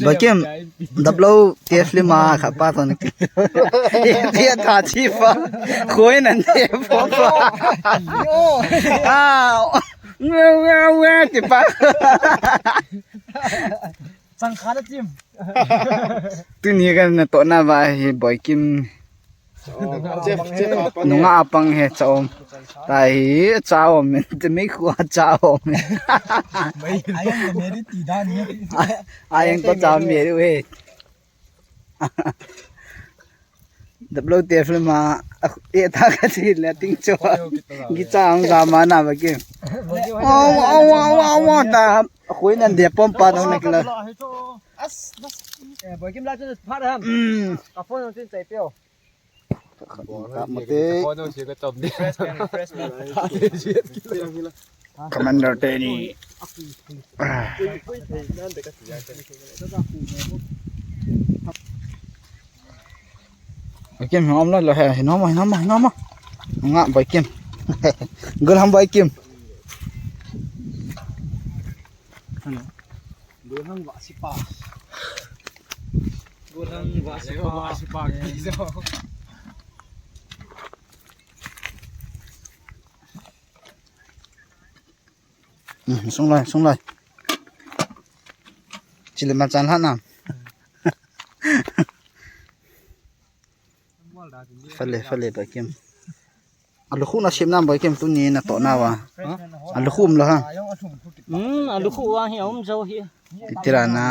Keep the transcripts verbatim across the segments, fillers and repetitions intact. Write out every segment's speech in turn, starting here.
Boikim, daplou te film a khat pa toh na ki. Tia tha chi pa. Khoi nan te pa pa. Ah. Ngwe, ngwe, ngwe, ti pa. Chang kha na chim. Tuni kana tohna va hi Boikim. Nunga apang he cha um. Tahi cha um. Te mi khu cha um. Ayang me ri ti dan ni. Ayang to cha me ri we. Daplou te film a, e ta ka ti le ting cho. Gi cha ang ga ma na Boikim. Wa, wa, wa, wa, wa, ta. Khoi nan de pom pa dong na kila. Boikim la chu pha da ham. Ka phone nang tin chai peo. Ka mate. Commander teni. Boikim, hinam la lo he, hinam ma, hinam ma, hinam ma. Nga Boikim. Gol ham Boikim. Gol ham va si pa. Gol ham va si pa. Sung lai, sung lai. Chile ma chan ha na. Fale, fale Boikim. Alu khu na sim nam Boikim tuni na tohna va. Alu khu um lo ha. Hmm, alu khu va hi um jo hi. Itira na.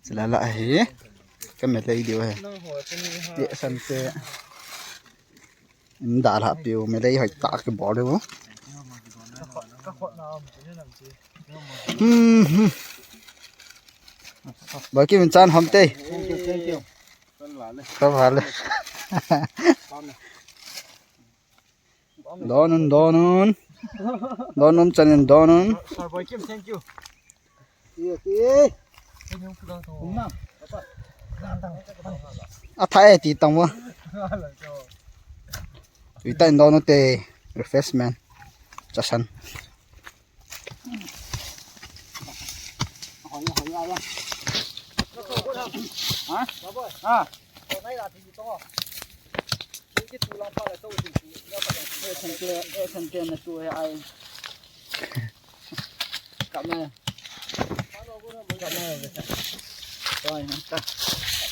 Chila la hi. Ka me lei diu he. Ye san te. Inda la piu me lei hoi ta ke bol diu. Hmm. Boikim chan ham te. Ka vale. Donun, donun. Donun chanin donun. Sir Boikim, thank you. A thai ti tang wa. Tui ta in donun te refreshment. Chasan.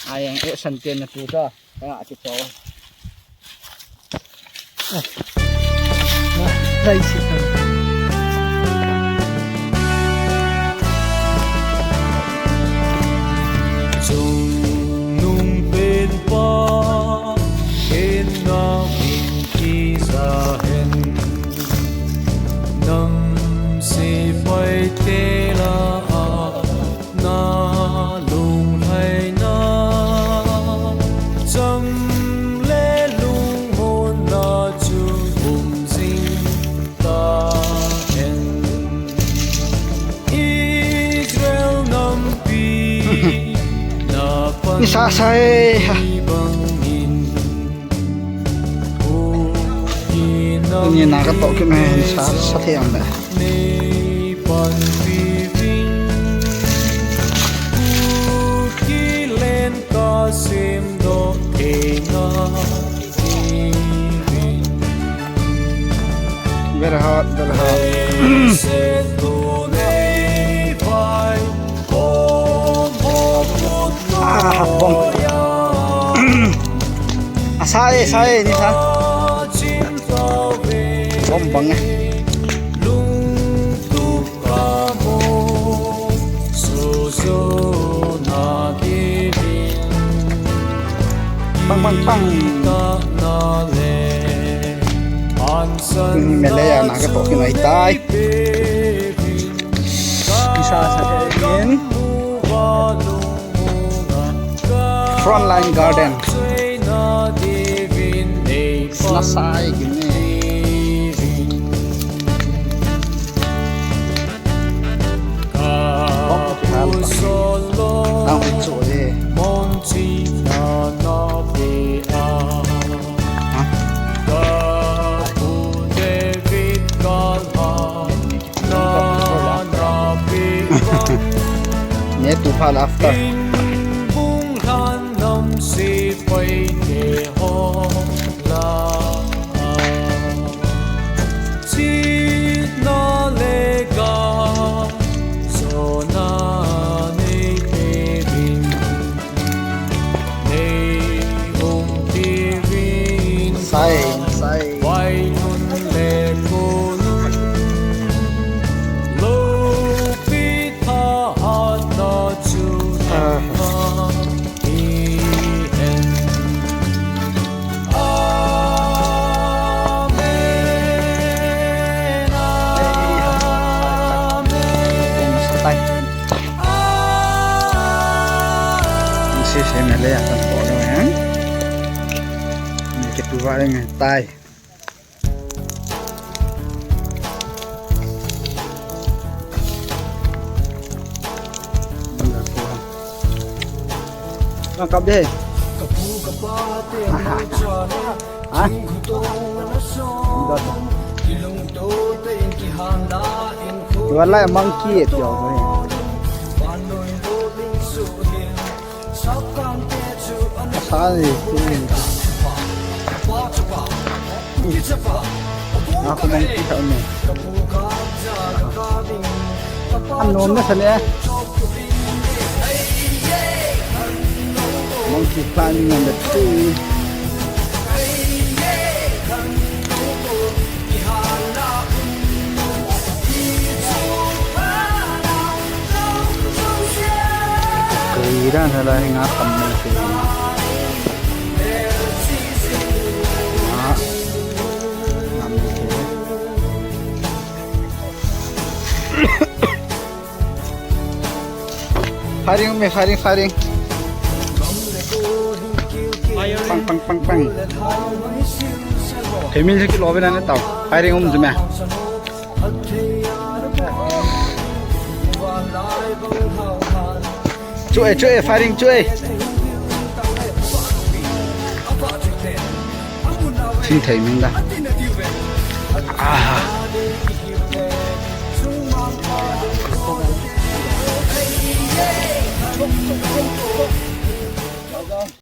Ai, ang e san ten na tu ta. Kaya ati to. Rice ito. Chung nung pen pa, ken na min ki sa hen. Nam se pai te la a. Na lunglhaina cham le lungmonna chu um jing ta hen. Israel nampi na pan Ni sa sa e ha. Bangin Ni na ka toh kit me, sa, sa thei ang le. Very hot, very hot. Ah, bom. Asa e, sa e, ni sa. Bom bang e. Pang, pang, pang. Tuni Malay a na ka toh kit nai tai. Isa sa in. Frontline Garden. Nasai gini. Ang picture eh. Ha? After. Inbung hlan nam sepai te ho la. Chitna le ga, sona nei te vin. Nei hung ti vin. Sai, sai. Vai nun le ko nun. Lo pi tha hat na chu. Ah. Tai. Nang kap deh. Ha? Wala monkey e tio. Asa ni. Aku monkey kha ni. Anom na sa ni. Monkey climbing on the tree. Kei dan hala hi nga tam mai kei. Nga. Ngam mai kei. Firing, um e, firing, firing. Pang, pang, pang, pang. Family kilo bena ne tao. Firing um jume. Chu e, chu e, firing chu e. Thing thei min da. Ah.